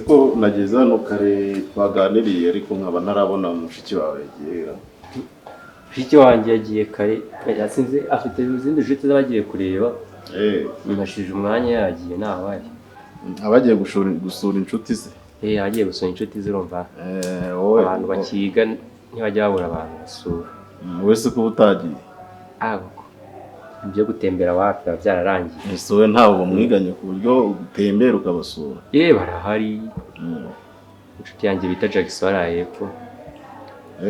Ko nageze hano kare twaganiriye, ariko nkaba ntarabona mushiki wawe yagiye? Mushiki wanjye yagiye kare, yasinze, afite izindi nshuti z'abagiye kureba. Nashije umwanya yagiye ntabaye. Abagiye gusura inshuti ze. Agiye gusura inshuti ze, urumva. Wowe abantu bakiga ntibajya babura abantu basura. Wowe se kuba utagiye? Koko ibyo gutembera wapi, biba byararangiye. Ese wowe ntabwo mwiganye ku buryo utembera ukabasura? Barahari. Inshuti yanjye bita Jackson araye hepfo.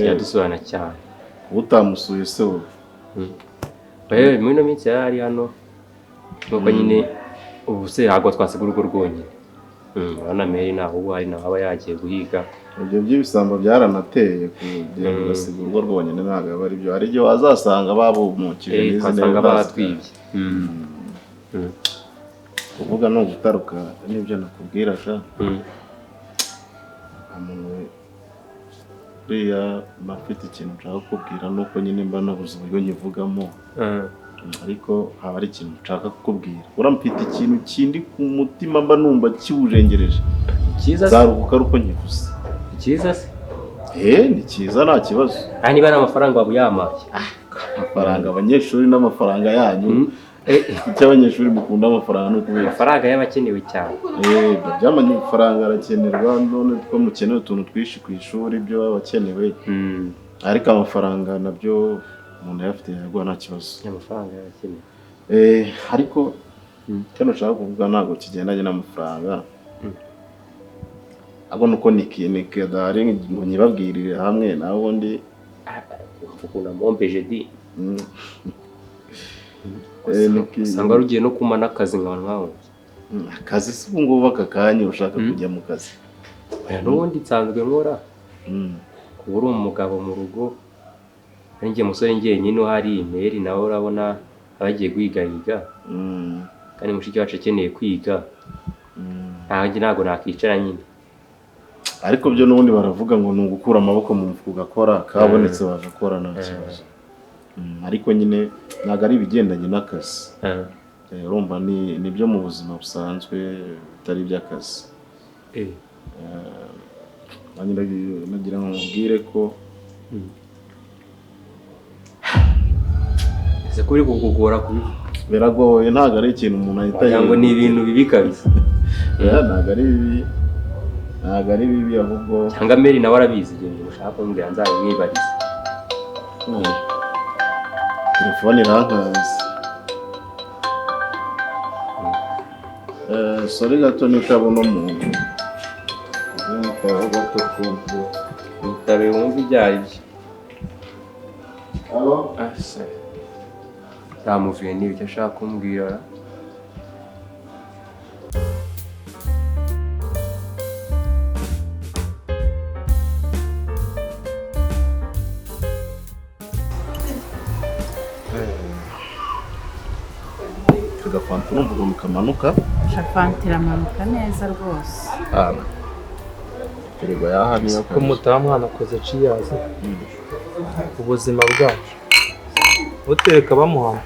Yadusurana cyane. Utamusuye se wowe? Muri ino minsi yari ari hano. Nuko nyine ubu se ntabwo twasiga urugo rwonyine. Urabona Mary ntaho uba ari, nawe aba yagiye guhiga. Ibyo by'ibisambo byaranateye kugenda ugasiga urugo rwonyine, ntabwo aba ari byo. Hari igihe wazasanga babumukije n'izi twasanga ntebe batwibye. Kuvuga ni ugutaruka, n'ibyo nakubwiraga. Nta muntu uriya mba mfite ikintu nshaka kukubwira, nuko nyine mba nabuze uburyo nyivugamo. Ariko haba ari ikintu nshaka kukubwira. Uramfite ikintu kindi ku mutima mba numva kiwujengereje. Cyiza se? Nzaruhuka ari uko nkivuze. Cyiza se? Ni cyiza, nta kibazo. Niba ari amafaranga waba uyamaye. Amafaranga abanyeshuri n'amafaranga yanyu. Icyo abanyeshuri mukunda amafaranga ni ukubera amafaranga y'abakenewe cyane. Byamanye amafaranga arakenerwa, none ko mukeneye utuntu twinshi ku ishuri byo abakenewe. Ariko amafaranga nabyo umuntu ayafite yaguha nta kibazo. Amafaranga y'abakenewe. Ariko icyo nashaka kuvuga ntabwo kigendanye n'amafaranga. Ahubwo nuko nikidahari ngo nyibabwirire hamwe nawe ubundi. Ukunda mombeje di. Usanga rugiye no kuma n'akazi nkaba nkawe. Akazi se ubu ngubu aka kanya ushaka kujya mu kazi? Oya, n'ubundi nsanzwe nkora. Kuba uri umugabo mu rugo, ari njye musore njyenyine uhari, Mary nawe urabona abagiye guhigahiga. Kandi mushiki wacu akeneye kwiga. Nanjye ntabwo nakicara nyine. Ariko byo n'ubundi baravuga ngo ni ugukura amaboko mu mufuka ugakora, kabonetse bagakora nta kibazo. Ariko nyine ntabwo ari ibigendanye n'akazi. Urumva ni byo mu buzima busanzwe bitari iby'akazi. Nagira ngo nkubwire ko ese ko uri kukugora kubivuga? Biragoye, ntabwo ari ikintu umuntu ahita wagira ngo ni ibintu bibi kabisa. Ntabwo ari bibi. Ntabwo ari bibi ahubwo. Cyangwa Mary nawe arabizi, ibyo bintu ushaka kumbwira nzabimwibarize. Telefone irankanze. Sorry gato nitaba uno muntu. Nitaba gato twumve. Nitabe wumve ibyo ari byo. Allo? Ase. Zamuvuye n'ibyo ashaka kumbwira. Agafanta urumva ukuntu kamanuka? Fanta iramanuka neza rwose. Firigo yaha niyo. Ko mutaha mwanakoze ciyazi ubuzima bwacu utereka bamuhana.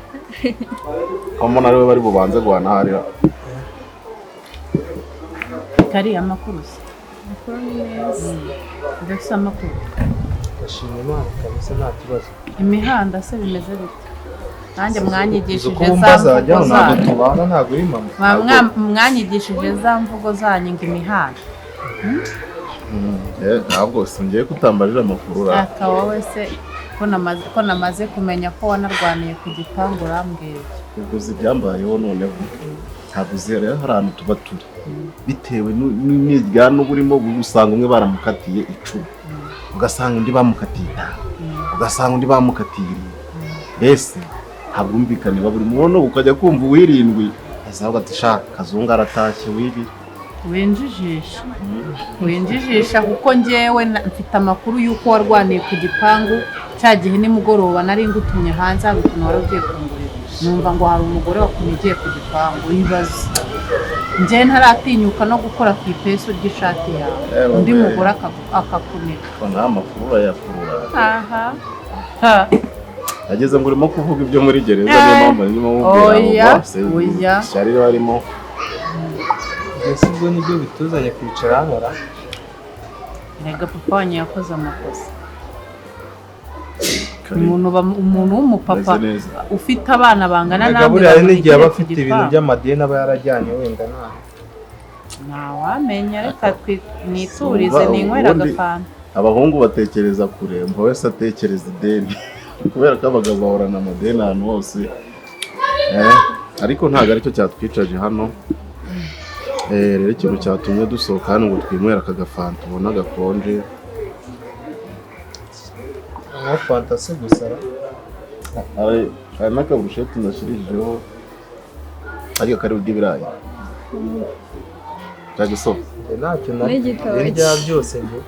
Umuntu ariwe bari bubanze guhana hariya. Kari amakuru se? Amakuru ni meza. Mbese amakuru? Ndashima Imana kabisa nta kibazo. Imihanda se bimeze bite? Nanjye mwanyigishije Uko za wumva zajya mvugo ntabwo zanyu. tubana, ntabwo uri mama. Mwanyigishije za mvugo zanyu ngo imihanda. Ntabwo singiye kutambarira amakuru ra. Aka wowe se ko namaze kumenya ko wanarwaniye ku gipangu urambwira. Ubwo uzi ibyambayeho noneho. Ntabwo uzi rero hari ahantu tuba turi. Bitewe n'imyiryano burimo usanga umwe baramukatiye 10. Ugasanga undi bamukatiye 5. Ugasanga undi bamukatiye 7. Mbese ntabwo umvikane buri muntu ukajya kumva uwirindwi azavuga ati sha kazungu aratashye wibiri. Winjijisha kuko njyewe mfite amakuru y'uko warwaniye ku gipangu cya gihe nimugoroba nari ngutumye hanze hari utuntu wari ugiye kungurira. Numva ngo hari umugore wakunigiye ku gipangu wibaze. Njyewe ntaratinyuka no gukora ku ipesu ry'ishati yawe. Undi mugore akakunika. Nta makuru urayakurura. Aha. Ageze ngo urimo kuvuga ibyo muri gereza niyo mpamvu ndimo mubwira ngo Oya. Ishyari barimo. Mbese ubwo nibyo bituzanye kwicara hano ra? Erega papa wanyu yakoze amakosa. Umuntu w'umupapa Meze neza. ufite abana bangana Erega namwe buriya hari n'igihe aba bamunigire ku afite ibintu gipangu. by'amadeni aba yarajyanye wenda nta Ntawamenya, reka niturize Umva, ninywere ubundi agafanta. Abahungu batekereza kure, umva wese atekereza ideni kubera ko abagabo bahorana amadeni ahantu hose. Ariko ntabwo aricyo cyatwicaje hano. Rero ikintu cyatumye dusohoka hano ngo twinywere aka gafanta ubona gakonje. Nka fanta se gusa ra? Hari n'akaburusheti nashirijeho ariko kari bw'ibirayi. Jackson. Njye ntacyo narya. N'igitoki. Ndya byose njye.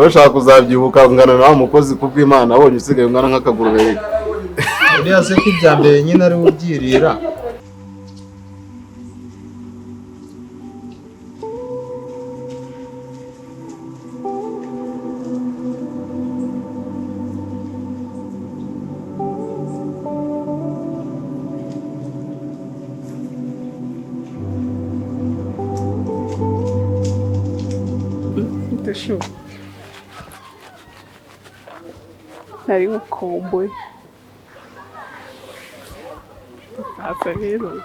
Ushaka kuzabyibuka ungana na wa mukozi kubw'Imana abonye usigaye ungana nk'akagurube. Uriya se ko ibya mbere nyine ari we ubyirira. Dushu. Nari ngukumbuye. Sasa rero.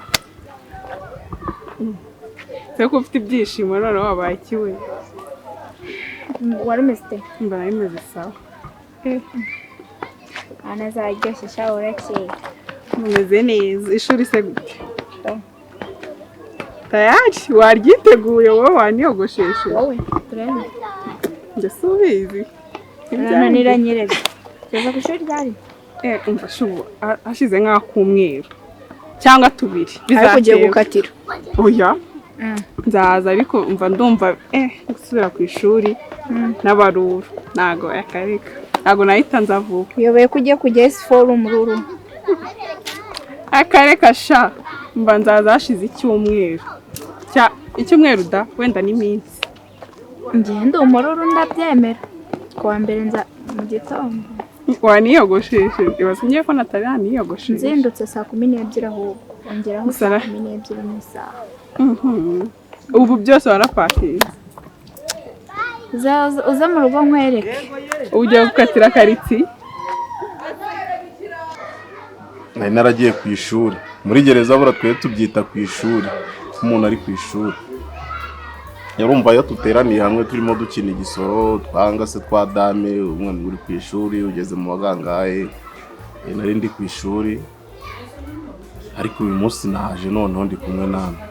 Se ko ufite ibyishimo none wabaye iki we? Wari umeze ute? Mbona bimeze sawa. Ana zaryoshye sha, urakeye. Mumeze neza. Ishuri se gute? Tayari waryiteguye wowe waniyogosheshe. Wowe turebe. Njye si ubizi. Urananiranye rero. Tugeze ku ishuri ryari? Umva shubu hashize nk'akumweru cyangwa tubiri. Ariko ugiye Bizaterwa. gukatira. Oya. Nzaza ariko umva ndumva gusubira ku ishuri n'abaruru ntago yakareka. Ntago nahita nzavuka. Uyoboye ko ugiye kujya S4 mururu. Akareka sha mba nzaza hashize icyumweru. Cya icyumweru da wenda n'iminsi. Njye ndi umururu ndabyemera. Kuwa mbere nza mu gitondo. Waniyogosheshe ibaze ngiye ko natari yaniyogosheshe. Nzindutse saa 12 ahubwo. Ongeraho Gusa saa 12 n'isaha. Ubu byose warapakinze. Uza mu rugo nkwereke. Ugiye gukatira karitsi. Nari naragiye ku ishuri. Muri gereza bura twe tubyita ku ishuri. Umuntu ari ku ishuri. Yarumva iyo tuteraniye hamwe turimo dukina igisoro, twanga se twa dame, umwana uri ku ishuri ugeze mu bagangaye. Nari ndi ku ishuri. Ariko uyu munsi naje noneho ndi kumwe namwe.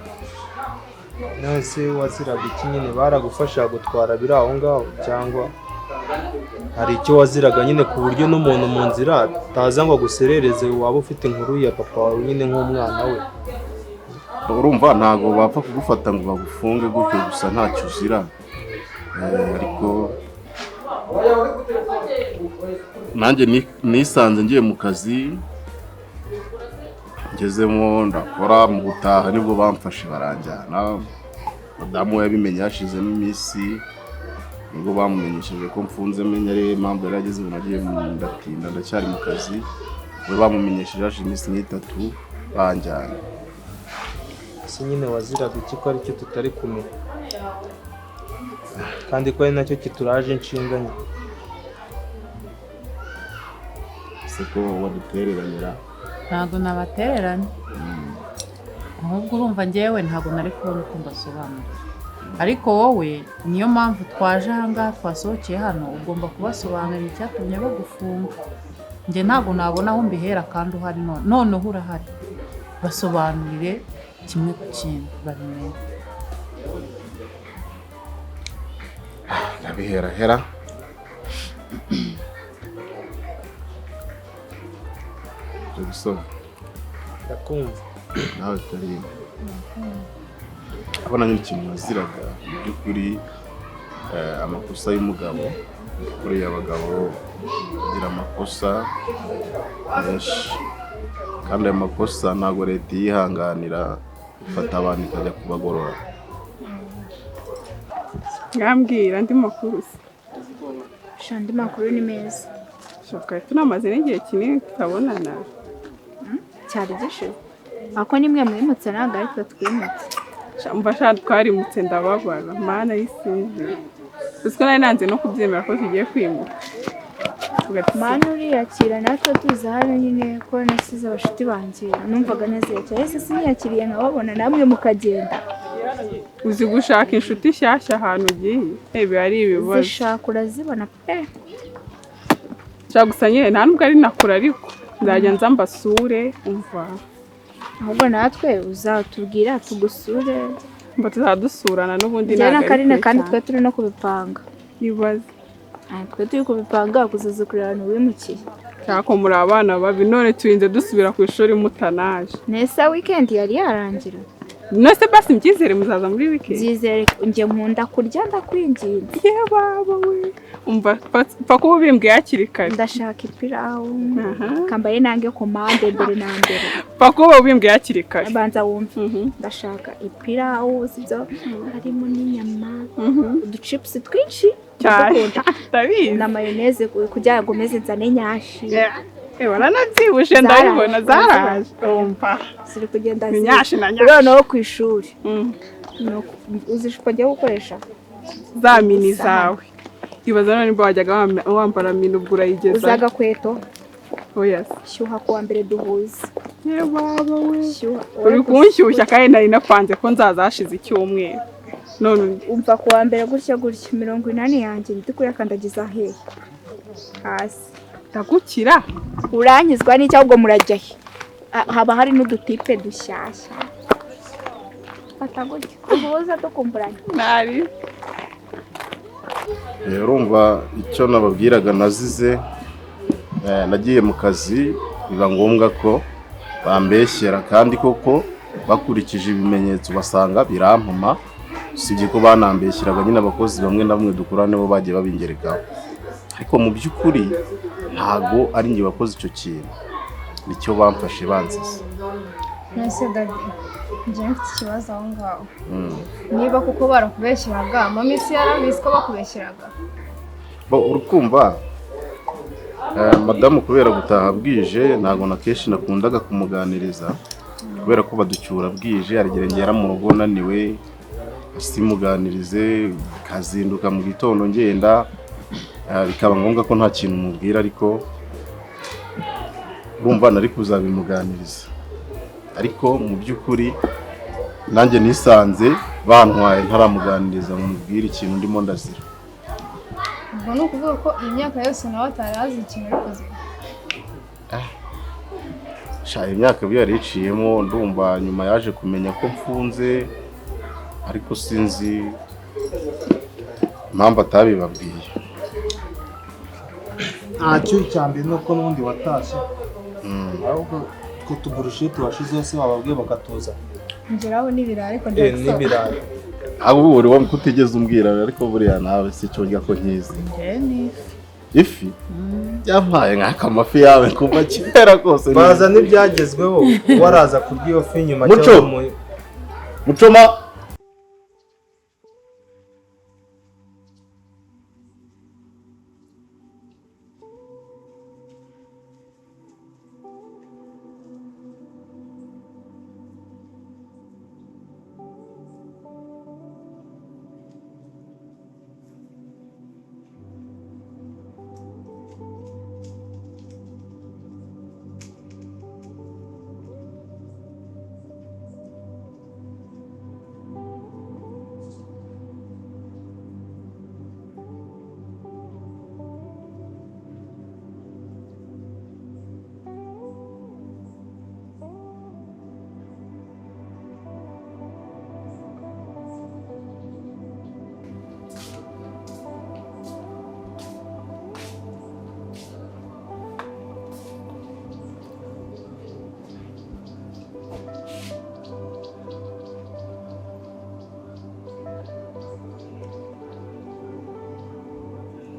None se waziraga iki nyine? Baragufasha gutwara biri aho ngaho cyangwa hari icyo waziraga nyine ku buryo n'umuntu mu nzira ataza ngo aguserereze waba ufite inkuru ya papa wawe nyine nk'umwana we? Urumva ntago bapfa kugufata ngo bagufunge gutyo gusa ntacyo uzira. Ariko nanjye nisanze ngiye mu kazi ngezemo ndakora, mu gutaha nibwo bamfashe baranjyana. Madamu we yabimenye yashizemo iminsi, nibwo bamumenyesheje ko mfunze, menya ari impamvu yari ageze ubu nagiye ndatinda ndacyari mu kazi. We bamumenyesheje hashize iminsi nk'itatu banjyana. Ese nyine waziraga iki ko aricyo tutari kumenya kandi ko ari nacyo kituraje inshinga nyine? Ese ko wadutereranyira? Ntabwo nabatereranye. Ahubwo urumva njyewe ntabwo nari kubona uko mbasobanurira. Ariko wowe niyo mpamvu twaje aha ngaha, twasohokeye hano, ugomba kubasobanurira icyatumye bagufunga. Njye ntabwo nabona aho mbihera kandi uhari none. Noneho urahari. Basobanurire kimwe ku kindi babimenye. Ndabihera hera. Jackson. Ndakumva. Nawe turirimba. Abona nk'ikintu waziraga mu by'ukuri, amakosa y'umugabo. Kuri abagabo bagira amakosa menshi, kandi ayo makosa ntabwo leta yihanganira ifata abantu ikajya kubagorora. Ngambwira andi makuru se. Sha, andi makuru ni meza. Shoka tunamaze n'igihe kinini tutabonana. Cyari gishize. Ako nimwe mwimutse ntabwo ari twe twimutse. Mva sha, twarimutse ndababara, Mana y'isizi. Uzi ko nari nanze no kubyemera ko tugiye kwimuka. Mana, uriyakira. Natwe tuza hano nyine ko nasize abashuti banjye, numvaga nezeye ese siniyakiriye nkababona namwe mukagenda. Uzi gushaka inshuti nshyashya ahantu ugiye, biba ari ibibazo. Zishaka urazibona pe. Nshaka gusa nyine nta nubwo ari nakure, ariko nzajya nza mbasure, umva. Ahubwo natwe uzatubwira tugusure. Mba tuzadusurana n'ubundi. Njyewe na Ntabwo ari Karine kure kandi cyane. twe turi no kubipanga. Ibaze. Ah, twe turi kubipanga kuzaza kureba ahantu wimukiye. Nshaka muri abana babi, none turinze dusubira ku ishuri mutanaje. Nese weekend yari yarangira? None basi mbyizere, muzaza muri weekend? Byizere, njye nkunda kurya, ndakwinginze. Ye baba we, umva, pfa kuba ubimbwiye hakiri kare. Ndashaka ipirawu. Aha. Kambaye nange komande mbere na mbere. Pfa kuba ubimbwiye hakiri kare. Banza wumve, ndashaka ipirawu, sibyo, harimo n'inyama, uduchipusi twinshi Cyane. ndadukunda. Ndabizi. Na mayoneze kugira ngo meze nzane nyashi. Waranabyibushe, ndabibona, zaraje, umva. Ziri kugenda. Ni nyashi na nyashi. Noneho ku ishuri uzi ijipo ngiye gukoresha? Za mini zawe, ibaza none nimba wajyaga wambara mini, ubwo urayigeza. Uzi agakweto? Oya se. Shyuha kuwa mbere duhuze. Ye baba we. Shyuha. Uri kunshyushya kandi nari napanze ko nzaza hashize icyumweru, none Umva, kuwa mbere gutya gutya, 80 yanjye ndi kuyakandagiza hehe? Hasi. Ndagukira. Uranyizwa n'icyo? Ahubwo murajya he? Ah, haba hari n'udutipe dushyashya. Fata gutya duhuza, dukumburanye. Nari Urumva icyo nababwiraga, nazize nagiye mu kazi, biba ngombwa ko bambeshyera, kandi koko bakurikije ibimenyetso basanga birampama. Usibye ko banambeshyeraga nyine, abakozi bamwe na bamwe dukorana nibo bagiye babingerekaho, ariko mu by'ukuri ntago ari njye wakoze icyo kintu, nicyo bamfashe banziza. None daddy, njyewe mfite ikibazo aho ngaho. Niba kuko barakubeshyeraga, mama isi yarabizi ko bakubeshyeraga? Bo urukumva, madamu kubera gutaha bwije ntabwo na kenshi nakundaga kumuganiriza, kubera ko baducyura bwije. Hari ngera mu rugo naniwe simuganirize, kazinduka mu gitondo ngenda, bikaba ngombwa ko nta kintu mubwira. Ariko urumva nari kuzabimuganiriza, ariko mu by'ukuri nanjye nisanze bantwaye ntaramuganiriza ngo mubwire ikintu ndimo ndazira. Ubwo ni ukuvuga ko iyi myaka yose nawe atari azi ikintu uri kuzira? Sha, imyaka ibyo yari iciyemo, ndumva nyuma yaje kumenya ko mfunze, ariko sinzi impamvu atabibabwiye. Ntacyo, icya mbere ni uko n'ubundi watashye. Ahubwo two tuburusheti washizeho se wababwiye bakatuza? Ngeraho n'ibirayi ariko ndabisoza. N'ibirayi. Abo uri wo kutigeze umbwira, ariko buriya nawe si cyo njya ko nkizi. Ifi yampaye nk'akamafi yawe kuva kera kose. Baza n'ibyagezweho, waraza kurya iyo fi nyuma. Muco. Cyangwa Mucoma.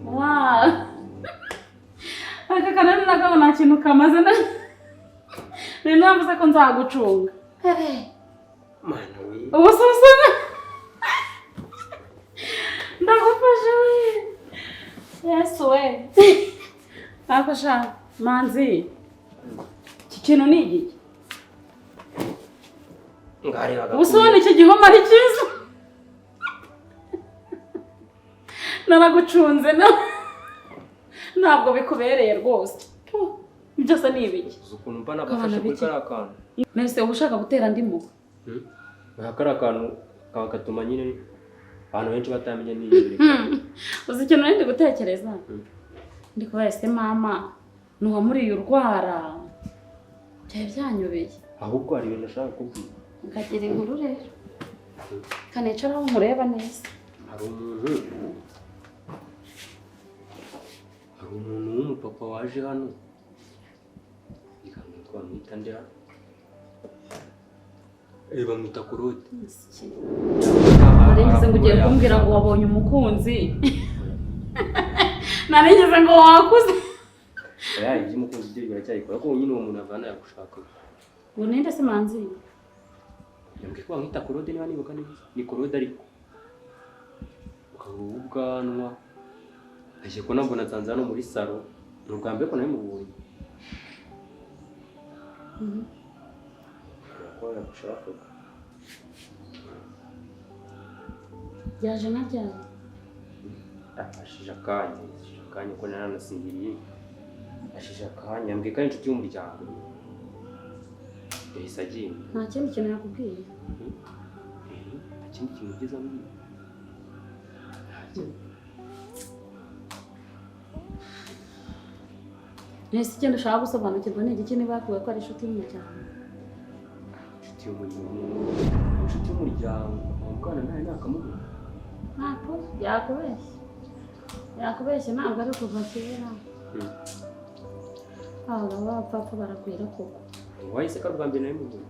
Wow. Aka kanani nako nta kintu kamaze na nari navuze ko nzagucunga. Mana we. Ubu se usana ndagufashe we, Yesu we! Ariko sha Manzi, iki kintu ni igiki? Ngareba. Ubu se ubona iki gihoma ari cyiza? Naragucunze na ntabwo bikubereye rwose. Byose ni ibiki? Uzi ukuntu mba nagafashe kuri kariya kantu. Nese uba ushaka gutera andi muga? Nka kariya kantu kaba gatuma nyine abantu benshi batamenya n'iyo. Uzi ikintu nari ndi gutekereza? Ndi kubaza ese mama ntiwamuriye urwara? Byari byanyobeye. Ahubwo hari ibintu ashaka kubwira. Nkagira inkuru rero. Kanicara aho nkureba neza. Hari umuntu w'umupapa waje hano. Bamwita nde? Bamwita Claude. Narengeze ngo ugiye kumbwira ngo wabonye umukunzi. Narengeze ngo wakuze. Oya, iby'umukunzi byo biracyayikora ko nyine uwo muntu avana yagushaka. Ngo ninde se manzi? Yambwiye ko bamwita Claude niba nibuka neza. Ni Claude ariko. Ukaba ubwanwa. Aje ko nambona nsanze hano muri salo. Ni ubwa mbere ko nabimubonye. Yaje na ryari? Ashije akanya ko naranasinziriye. Ashije akanya yambwiye ko ari inshuti y'umuryango. Yahise agenda. Nta kindi kintu yakubwiye? Nta kindi kintu ugeze ambwira. Nese ikintu ushaka gusobanukirwa ni igiki niba yakubwiye ko ari inshuti y'umuryango? Inshuti y'umuryango. Inshuti y'umuryango. Uwo mwana nawe nakamubona. Ntabwo yakubeshye. Yakubeshye ntabwo ari kuva kera. Abagabo b'abapfapfa baragwira koko. Wahise ko ari ubwa mbere nabimubonye.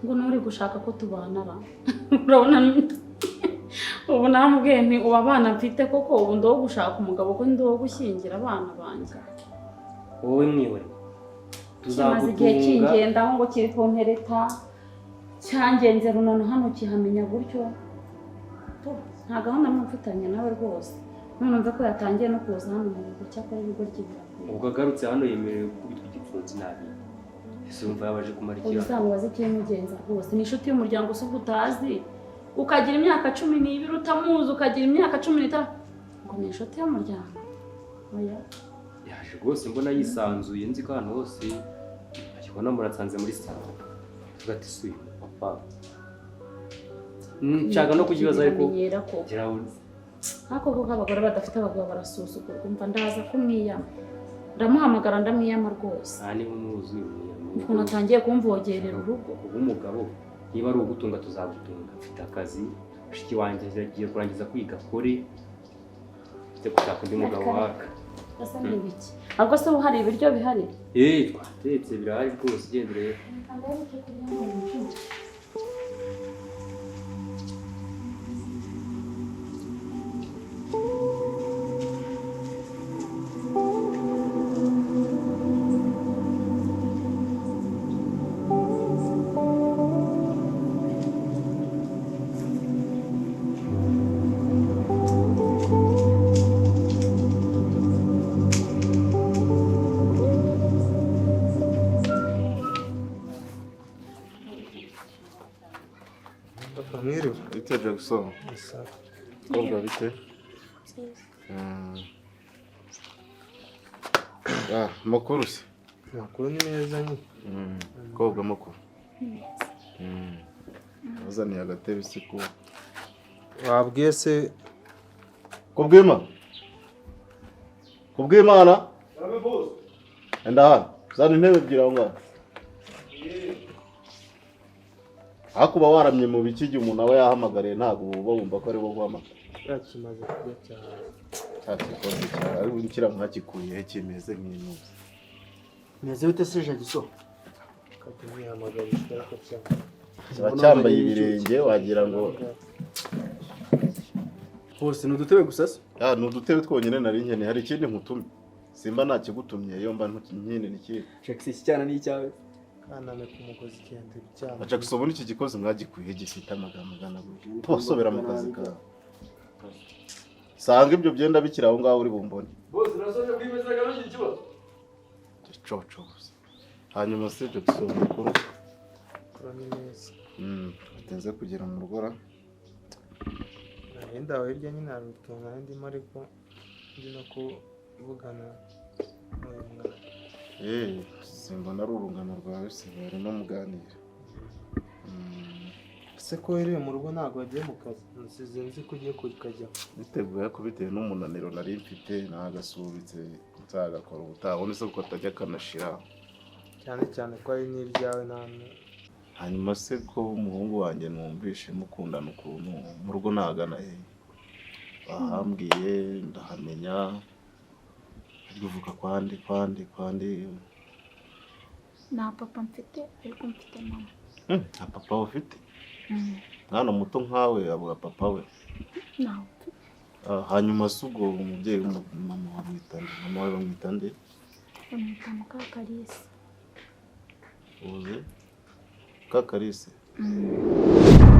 Ngo nturi gushaka ko tubana ra. Urabona ubu naramubwiye nti ubu abana mfite koko ubu ndi uwo gushaka umugabo ko ndi uwo gushyingira abana banjye. Wowe mwihore. Kimaze igihe kingendaho ngo kiri kuntereta cyangenze runono hano kihamenya gutyo. Nta gahunda mfitanye nawe rwose. None mve ko yatangiye no kuza hano mu rugo cyakora ibigo ry'ibirago. Ubwo agarutse hano yemerewe gukubitwa igipfunsi nabi. Ese urumva yabaje kumara iki? Uzamubaze ikimugenza rwose. Ni inshuti y'umuryango se ubwo utazi. Ukagira imyaka 12 utamuzi, ukagira imyaka 15 ngo ni inshuti y'umuryango. Oya. Yaje rwose mbona yisanzuye nzi ko ahantu hose akibona muratsanze muri salo. Tuvuga ati suyu papa. Nshaka no kukibaza ariko ariko kuko abagore badafite abagabo barasuzugurwa umva ndaza kumwiyama. Ndamuhamagara ndamwiyama rwose. Nta niba umuzi umwiyama. Ukuntu atangiye kumvogerera urugo. Kuba umugabo niba ari ugutunga tuzagutunga. Mfite akazi, mushiki wanjye agiye kurangiza kwiga kore. Mfite gushaka undi mugabo waka. Asa n'ibiki? Ahubwo se ubu hari ibiryo bihari? Twatetse birahari rwose ugenda urebe. Bite Jackson? Kobwa bite? Makuru se? Makuru ni meza nyine. Kobwa makuru. Wazaniye agatebe se ko wabwiye se Kubwima? Kubwimana? Enda hano. Zana intebe ebyiri aho ngaho. Hakuba waramye mu biki igihe umuntu aba yahamagariye ntabwo uba wumva ko ari bo guhamagara. Yakimaze kurya cyane. Cyakikoze cyane ariko kira mwakikuye kimeze nk'intuzi. Meze bite se Jagiso? Katumwihamagarishwa ariko cyane. Kiba cyambaye ibirenge wagira ngo hose ni udutebe gusa se? Ni udutebe twonyine nari nkeneye, hari ikindi nkutumye. Simba ntakigutumye iyo mba nkeneye n'ikindi. Jackson iki cyana ni icyawe? Kaname ku mugozi kendera icyana. Jackson ubu iki gikozi mwagikuye gifite amagambo angana gutya. Tosobera mu kazi kawe. Sanga ibyo byenda bikiri aho ngaho uri bumbone. Bose urasoje kwimeza gano iki kibazo. Gicoco gusa. Hanyuma se Jackson mukuru. Ni neza. Batinze kugera mu rugo ra. Wenda aho hirya nyine hari utuntu nari ndimo, ariko ndi no kuvugana n'uyu mwana. Simbona ari urungano rwawe se barimo muganira. Ese ko wiriwe mu rugo ntabwo wagiye mu kazi? Nsize nzi ko ugiye kukajyaho. Biteguye ko bitewe n'umunaniro nari mfite nagasubitse, nzagakora ubutaha. Ubundi se kuko atajya kanashira. Cyane cyane ko ari n'ibyawe nta Hanyuma se ko umuhungu wanjye numvishe mukundana ukuntu, mu rugo nagana he? Bahambwiye ndahamenya, ariko uvuka kwandi kwandi kwandi? Nta papa mfite, ariko mfite mama. Nta papa ufite? Mwana muto nkawe avuga papa we? Ntawe mfite. Ah, hanyuma se ubwo umubyeyi, mama bamwita nde? Mama wawe bamwita nde? Bamwita Mukakalisa. Uzi Kakalise? Mm.